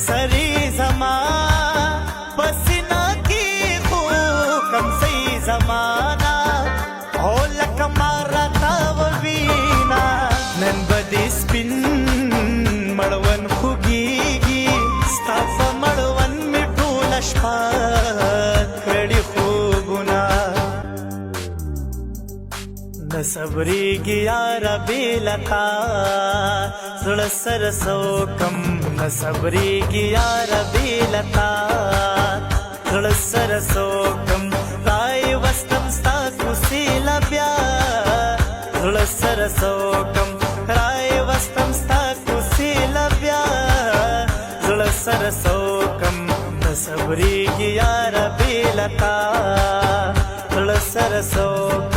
سری زما پسینا کی خو کم سی زمانہ، او لکه ما راته ووینا. نن به دې سپین مړون خوږیږي، ستا په مړون مې ټوله شپه کړي خوبونه. نه صبرېږي یاره بې له تا زړه سره سوکم، نه صبرېږي یاره بې له تا زړه سره سوکم. رای وستم ستا کوڅې له بیا زړه سره سوکم، رای وستم ستا کوڅې له بیا زړه سره سوکم. نه صبرېږي یاره بې له تا زړه سره سوکم.